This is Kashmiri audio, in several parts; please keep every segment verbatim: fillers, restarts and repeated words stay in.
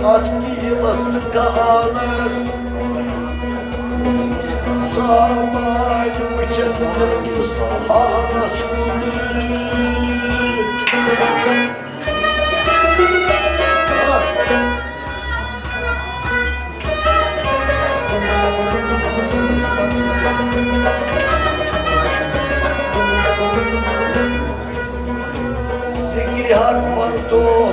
اَتھ کیٖلَس تہٕ کالَس، زاماے وٕچھَن تٔمِس حالَس کُن۔ ذِکرِ حق پَرتو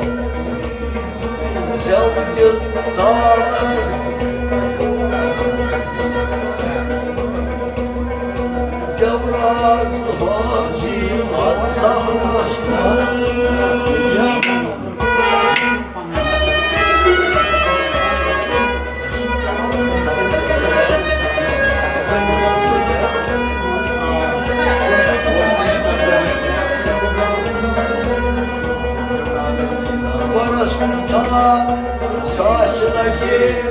زٮ۪و دِتھ تالَس۔ گٮ۪وراز حاجی زہرَس کُن۔ پرس پرژھان ساسہِ لگے،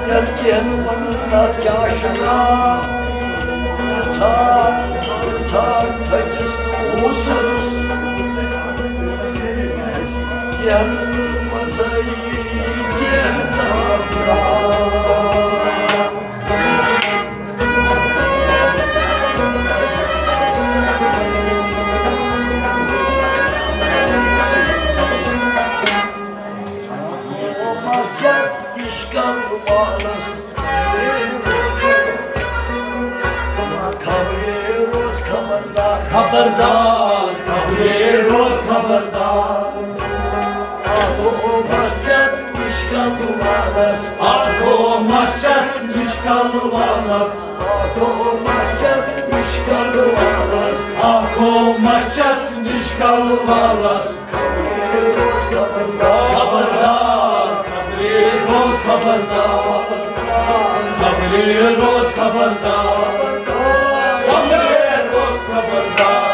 یتھ کینٛہہ نہٕ ونُن، تتھ کیٛاہ چھُ ناو؟ پرژھان پرژھان تھٔچِس تہٕ اوسُس۔ کینٛہہ نہٕ وَنسَے، کینٛہہ تہٕ وَنہٕ۔ مسجد مشکل والس۔ خبرے روز خبردار۔ خبردار، خبرے روز خبردار۔ آ گوٚو مسجد مشکل والس۔ آ گوٚو مسجد مشکل والس۔ آ گوٚو مسجد مشکل والس۔ آ گوٚو مسجد مشکل والس۔ خبرے روز خبردار۔ خبردار، خبرے روز خبردار۔ خبرے روز خبردار۔ خبرے روز خبردار۔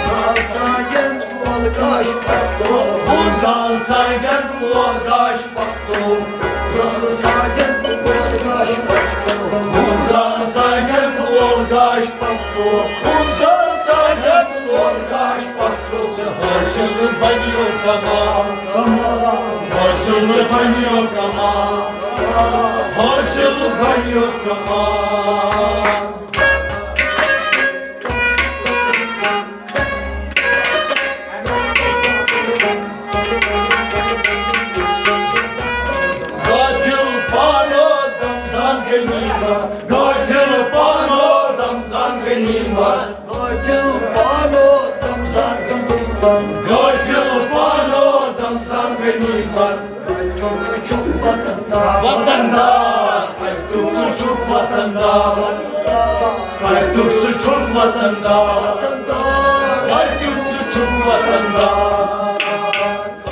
زال ژانگن وول گاش پکتو۔ زال ژانگن وول گاش پکتو۔ زال ژانگن وول گاش پکتو۔ زال ژانگن وول گاش پکتو۔ زال ژانگن وول گاش پکتو۔ ژےٚ حٲصِل بنیو کمال۔ کمال۔ حٲصِل بنیو کمال۔ حٲصِل بنیو کمال۔ غافل پانو دم زان غنیمت، غافل پانو دم زان غنیمت۔ غافل پانو دم زان غنیمت۔ غافل پانو دم زان غنیمت۔ کتیُک ژٕ چھُکھ وطن دار۔ وطن دار۔ کتیُک ژٕ چھُکھ وطن دار۔ کتیُک ژٕ چھُکھ وطن دار۔ کتیُک ژٕ چھُکھ وطن دار۔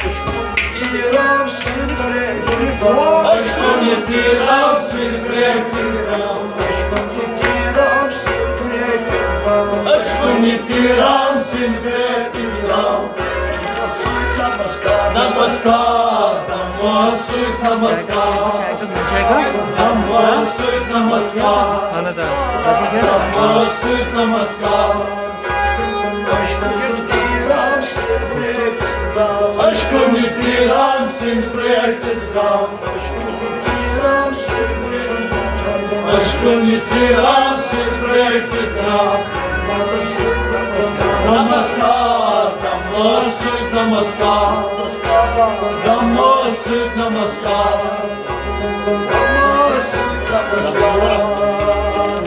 اشکن تیرام سن پریکٹیکل۔ اشکن تیرام سن پریکٹیکل۔ اشکن تیرام سن پریکٹیکل۔ اشکن تیرام سن پریکٹیکل۔ سۭتۍ نمسکار۔ نمسکار۔ دمس سۭتۍ نمسکار۔ دمس سۭتۍ نمسکار۔ اہن حظ، آ۔ دمس سۭتۍ نمسکار۔ اشکن تیرام سن پریکٹیکل۔ اشکن تیرام سن پریکٹیکل۔ اشکن تیرام سن پریکٹیکل۔ نمسکار، نمسکار۔ نمسکار، نمسکار۔ نمسکار۔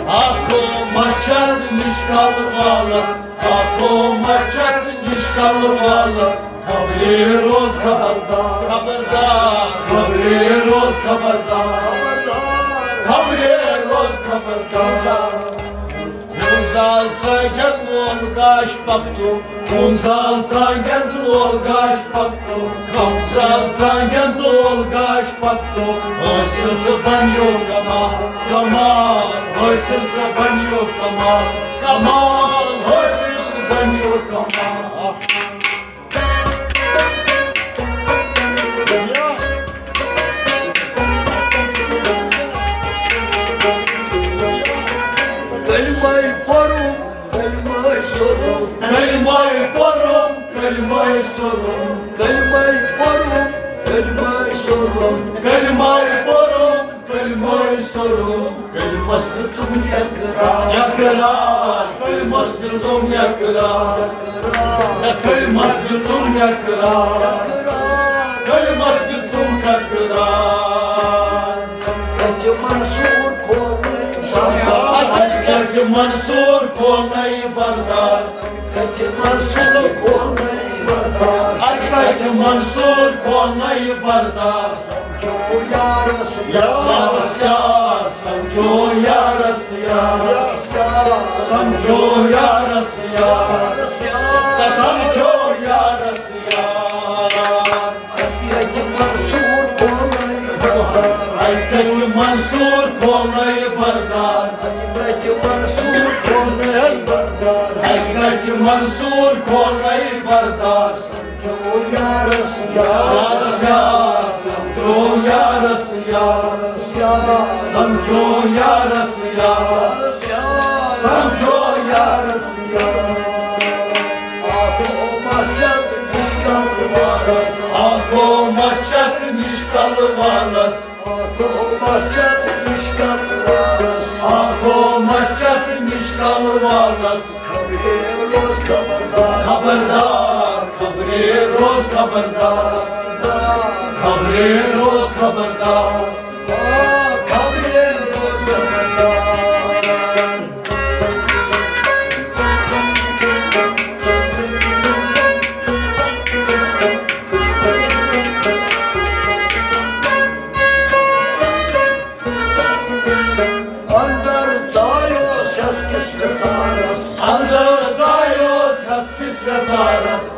آکو مچھر نشکل والس، آکو مچھر نشکل والس۔ خبرے روز خبردار، خبردار۔ خبرے روز خبردار، خبردار۔ خبرے روز خبردار۔ خونزال ژانگن وول گاش پکتو، خونزال ژانگن وول گاش پکتو، خونزال ژانگن وول گاش پکتو۔ حٲصِل ژےٚ بنیو کمال، کمال۔ حٲصِل ژےٚ بنیو کمال، کمال۔ حٲصِل ژےٚ بنیو کمال۔ کلمے پوٚرُم، کلمے سوٚرُم۔ کلمے پوٚرُم، کلمَے سوٚرُم، کلمَے پوٚرُم، کلمَے سوٚرُم، کلمَے پوٚرُم، کلمَے سوٚرُم، کلمَس دیُتُم اقرار۔ اقرار، کلمَس دیُتُم اقرار۔ کلمَس دیُتُم اقرار۔ کلمَس دیُتُم اقرار۔ کتہِ منصور کھولنَے بردار۔ کتہِ منصور کھولنَے بردار۔ کتہِ منصور کھولنَے بردار۔ اَتہِ کتہِ منصور کھولنَے بردار۔ سمکھیو یارس یار۔ یارس یار، سمکھیو یارس یار۔ یارس یار۔ سمکھیو یارس یار۔ یارس یار۔ سمکھیو یارس یار۔ اَتہِ کتہِ منصور کھولنَے بردار۔ اَتہِ کتہِ منصور کھولنَے بردار۔ اَتہِ کتہِ منصور کھولنَے بردار۔ اَتہِ کتہِ منصور کھولنَے بردار۔ سمکھیو یارس یار۔ یارس یار، سمکھیو یارس یار۔ یارس یار۔ سمکھیو یارس یار۔ یارس یار۔ سمکھیو یارس یار۔ آکھو مسجد نِش کلہٕ والس۔ آکھو مسجد نِش کلہٕ والس۔ آکھو مسجد نِش کلہٕ والس۔ آکھو مسجد نِش کلہٕ والس۔ خبرے روز خبردار۔ خبردار، خبرے روز خبردار۔ خبرے روز خبردار۔ آ، خبرے روز خبردار۔ اندر ژایوس ہٮ۪س کِس وٮ۪ژارس۔ اندر ژایوس ہٮ۪س کِس وٮ۪ژارس۔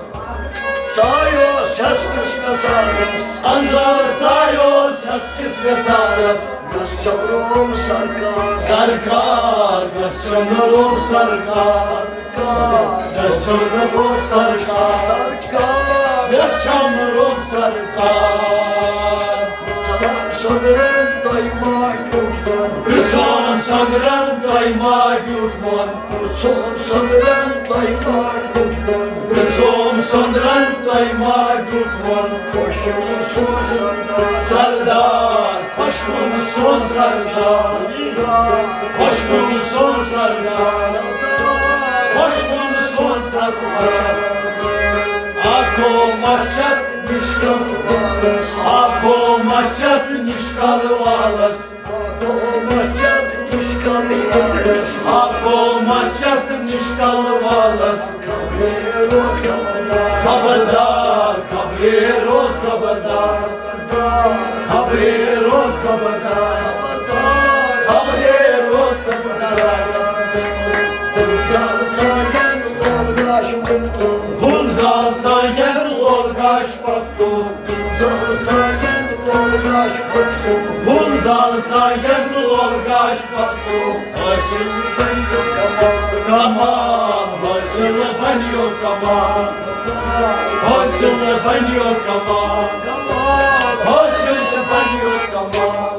ژایوس ہٮ۪س کِس وٮ۪ژارس۔ اندر ژایوس ہٮ۪س کِس وٮ۪ژارس۔ مےٚ چھم روم سرکار۔ سرکار، مےٚ چھم روم سرکار۔ سرکار۔ مےٚ چھم روم سرکار۔ سرکار۔ مےٚ چھم روم سرکار۔ پرٛژھان سۄنٛدرن تۄہہِ ما ٹوٚٹھ دۄن؟ پرٛژھان سۄنٛدرن تۄہہِ ما ٹوٚٹھ دۄن؟ پرٛژھان سۄنٛدرن تۄہہِ ما ٹوٚٹھ دۄن؟ پرٛژھان سۄنٛدرن تۄہہِ ما ٹوٚٹھ دۄن؟ خۄش چھُ سون سردار۔ سردار، خۄش چھُ سون سردار۔ خۄش چھُ سون سردار۔ خۄش چھُ سون سردار۔ آکھو مسجد نِش کلہٕ والس۔ آکھو مسجد نِش کلہٕ والس۔ آکھو مسجد نِش کلہٕ والس۔ آکھو مسجد نِش کلہٕ والس۔ خبرے روز خبردار۔ خبردار، خبرے روز خبردار۔ خبرے روز خبردار۔ خبرے روز خبردار۔ گُلزار ژانٛگٮ۪ن لول گاش پۄختہٕ۔ گُلزار ژانٛگٮ۪ن لول گاش پۄختہٕ۔ گُلزار ژانٛگٮ۪ن لول گاش پۄختہٕ۔ گُلزار ژانٛگٮ۪ن لول گاش پۄختہٕ۔ حٲصِل بنیو کمال۔ کمال، حٲصِل بنیو کمال۔ حٲصِل بنیو کمال۔ حٲصِل بنیو کمال۔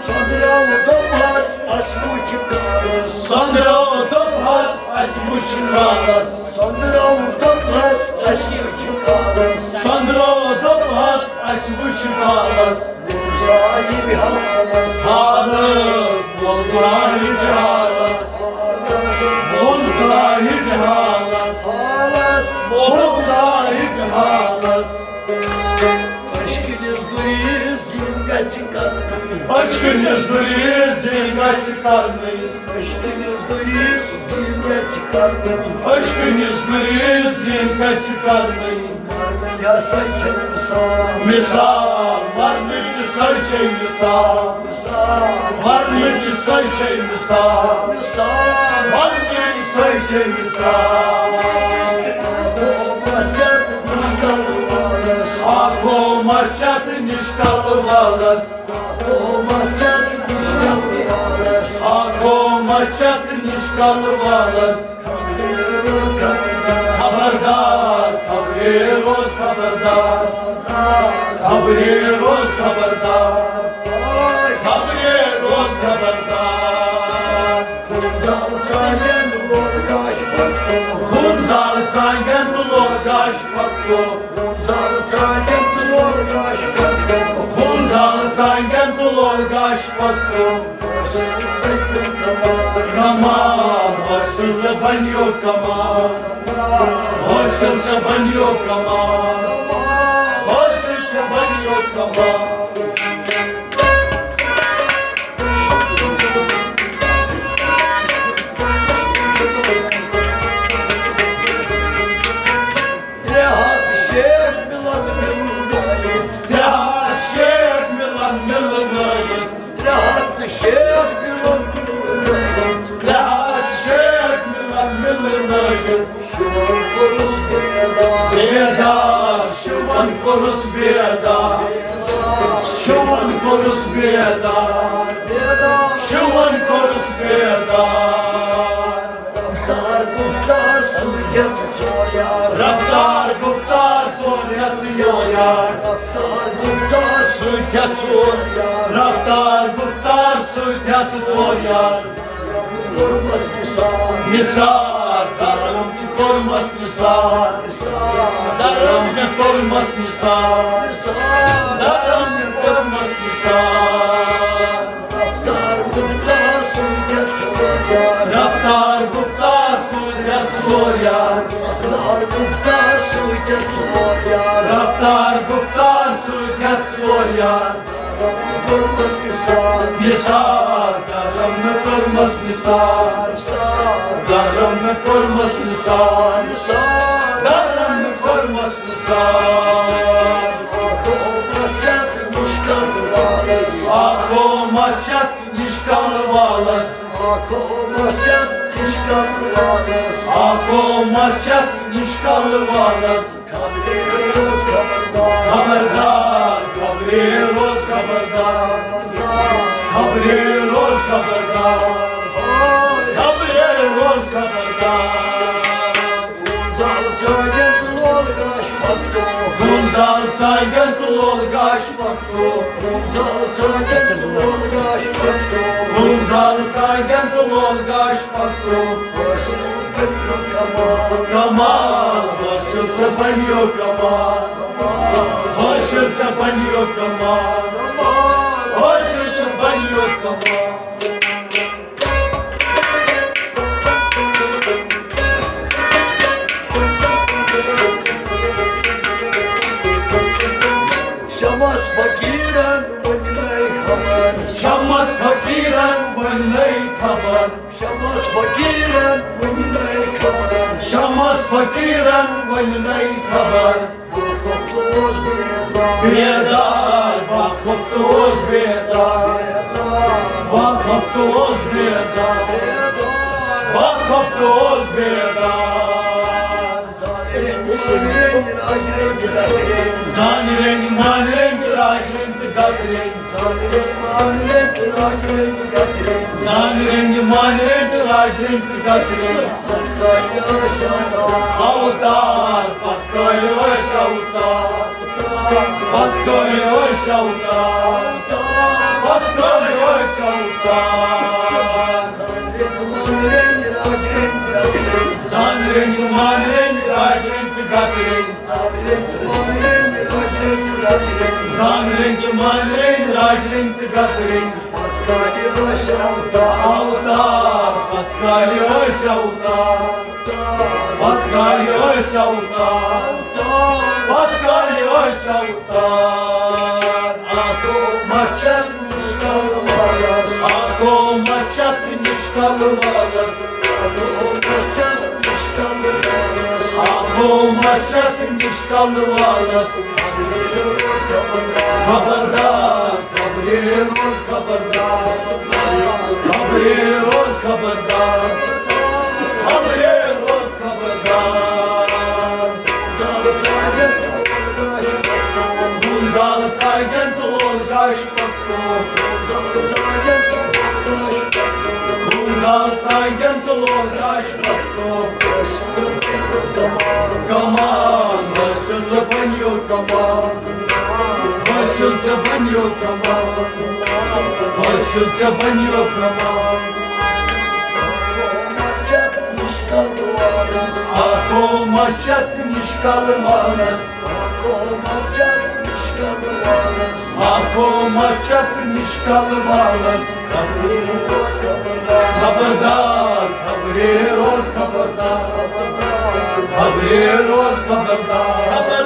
سۄنٛدراو دوٚپہَس، اَسہِ وٕچھ کارَس۔ سۄنٛدراو دوٚپہَس، اَسہِ وٕچھ کارَس۔ سۄنٛدراو دوٚپہَس، اَسہِ وٕچھ کارَس۔ سۄنٛدراو دوٚپہَس، اَسہِ وٕچھ کارَس۔ بول صاحب حالس۔ حالس، بول صاحب حالس۔ بول صاحب حالس۔ بول صاحب حالس۔ عشقہٕ نِس گُریز زِن گژھِ کرنٕے۔ عشقہٕ نِس گُریز زِن گژھِ کرنٕے۔ عشقہٕ نِس گُریز زِن گژھِ کرنٕے۔ عشقہٕ نِس گُریز زِن گژھِ کرنٕے۔ مرنٕچ ہسا چھے مثال۔ مثال، مرنٕچ ہسا چھے مثال۔ مثال۔ مرنٕچ ہسا چھے مثال۔ مثال۔ مرنٕچ ہسا چھے مثال۔ آکھو مسجد نِش کلہٕ والس۔ آکھو مسجد نِش کلہٕ والس۔ آکھو مسجد نِش کلہٕ والس۔ آکھو مسجد نِش کلہٕ والس۔ خبردار، خبردار، خبردار۔ خبرے روز خبردار، خبرے روز خبردار۔ خون زال ژانگٮ۪ن لوگ گاش پکتو۔ خون زال ژانگٮ۪ن لوگ گاش پکتو۔ خون زال ژانگٮ۪ن لوگ گاش پکتو۔ خون زال ژانگٮ۪ن لوگ گاش پکتو۔ کمال حٲصِل ژےٚ بنیو کمال۔ حٲصِل ژےٚ بنیو کمال۔ حٲصِل ژےٚ بنیو کمال۔ ترٛےٚ ہتھ شیٹھ مِلت مِلنٲیِتھ۔ ترٛےٚ ہتھ شیٹھ مِلت مِلنٲیِتھ۔ ترٛےٚ ہتھ تہٕ شیٹھ مِلن مِلنٲیِتھ۔ ترٛےٚ ہتھ شیٹھ مِلن مِلنٲیِتھ۔ شِوَن کوٚرُس بیدار۔ بیدار، شِوَن کوٚرُس بیدار۔ شِوَن کوٚرُس بیدار۔ بیدار۔ شِوَن کوٚرُس بیدار۔ رفتار گُفتار سۭتۍ ہٮ۪تھ ژور یار۔ رفتار گُفتار سۭتۍ ہٮ۪تھ ژور یار۔ رفتار گُفتار سۭتۍ ہٮ۪تھ ژور یار۔ رفتار گُفتار سۭتۍ ہٮ۪تھ ژور یار۔ کوٚرمَس نثار۔ نثار، درم تہِ کوٚرمَس نثار۔ نثار۔ درم تہِ کوٚرمَس نثار۔ نثار۔ درم تہِ کوٚرمَس نثار۔ رفتار گُفتار سۭتۍ ہٮ۪تھ ژور یار۔ رفتار گُفتار سۭتۍ ہٮ۪تھ ژور یار۔ رفتار گُفتار سۭتۍ ہٮ۪تھ ژور یار۔ رفتار گُفتار سۭتۍ ہٮ۪تھ ژور یار۔ درم تہِ کوٚرمَس نثار۔ نثار، درم تہِ کوٚرمَس نثار۔ نثار۔ درم تہِ کوٚرمَس نثار۔ نثار۔ درم تہِ کوٚرمَس نثار۔ آکھو مسجد نِشکل والس۔ آکھو مسجد نِشکل والس۔ آکھو مسجد نِشکل والس۔ آکھو مسجد نِشکل والس۔ خبرے روز خبردار۔ خبردار، خبرے روز خبردار۔ خبرے روز خبردار۔ خبرے روز خبردار۔ خون زال ژانگٮ۪ن تہٕ لول گاش پکتو۔ خون زال ژانگٮ۪ن تہٕ لول گاش پکتو۔ خون زال ژانگٮ۪ن تہٕ لول گاش پکتو۔ خون زال ژانگٮ۪ن تہٕ لول گاش پکتو۔ حٲصِل بنیو کمال۔ کمال، حٲصِل ژےٚ بنیو کمال۔ حٲصِل ژےٚ بنیو کمال۔ حٲصِل ژےٚ بنیو کمال۔ شمس فقیرن ؤنۍ نٔے خبر۔ شمس فقیرن ؤنۍ نٔے خبر۔ شمس فقیرن ؤنۍ نٔے خبر۔ شمس فقیرن ؤنۍ نٔے خبر۔ باخۄفتہٕ اوس بیدار۔ بیدار، باخۄفتہٕ اوس بیدار۔ باخۄفتہٕ اوس بیدار۔ باخۄفتہٕ اوس بیدار۔ زانہِ رٔنگۍ مانہِ رٔنگۍ مانہِ رٔنگۍ راج رٔنگۍ تہٕ گتہٕ رٔنگۍ۔ زانہِ رٔنگۍ مانہِ رٔنگۍ تہٕ راج رٔنگۍ تہٕ گتہٕ رٔنگۍ۔ زانہِ رٔنگۍ مانہِ رٔنگۍ تہٕ راج رٔنگۍ تہٕ گتہٕ رٔنگۍ۔ اتھ کالہِ ٲسۍ اوتار۔ اوتار، پتھ کالہِ ٲسۍ اوتار۔ پتھ کالہِ ٲسۍ اوتار۔ پتھ کالہِ ٲسۍ اوتار۔ زانہِ رٔنگۍ مانہِ رٔنگۍ راج رٔنگۍ تہٕ گتہٕ رٔنگۍ۔ زانہِ رٔنگۍ مانہِ رٔنگۍ راج رٔنگۍ تہٕ گتہٕ رٔنگۍ۔ زانہِ رٔنگۍ مانہِ رٔنگۍ راج رٔنگۍ تہٕ گتہٕ رٔنگۍ۔ پتھ کالہِ ٲسۍ اوتار۔ اوتار، پتھ کالہِ ٲسۍ اوتار۔ پتھ کالہِ ٲسۍ اوتار۔ پتھ کالہِ ٲسۍ اوتار۔ آکھو مسجد نِشکل والس۔ آکھو مسجد نِشکل والس۔ آکھو مسجد نِشکل والس۔ آکھو مسجد نِشکل والس۔ خبرے روز خبردار۔ خبردار، خبرے روز خبردار۔ خبرے روز خبردار۔ خبرے روز خبردار۔ زال ژانگٮ۪ن تہٕ لول گاش پکتو۔ زال ژانگٮ۪ن تہٕ لول گاش پکتو۔ زال ژانگٮ۪ن تہٕ لول گاش پکتو۔ کمال، حٲصِل ژےٚ بنیو کمال۔ حٲصِل ژےٚ بنیو کمال، حٲصِل ژےٚ بنیو کمال۔ آکھو مسجد نِش کلمانس، آکھو مسجد نِش کلمانس، آکھو مسجد نِش کلمانس۔ خبردار، خبردار، خبرے روز خبردار، خبرے روز خبردار۔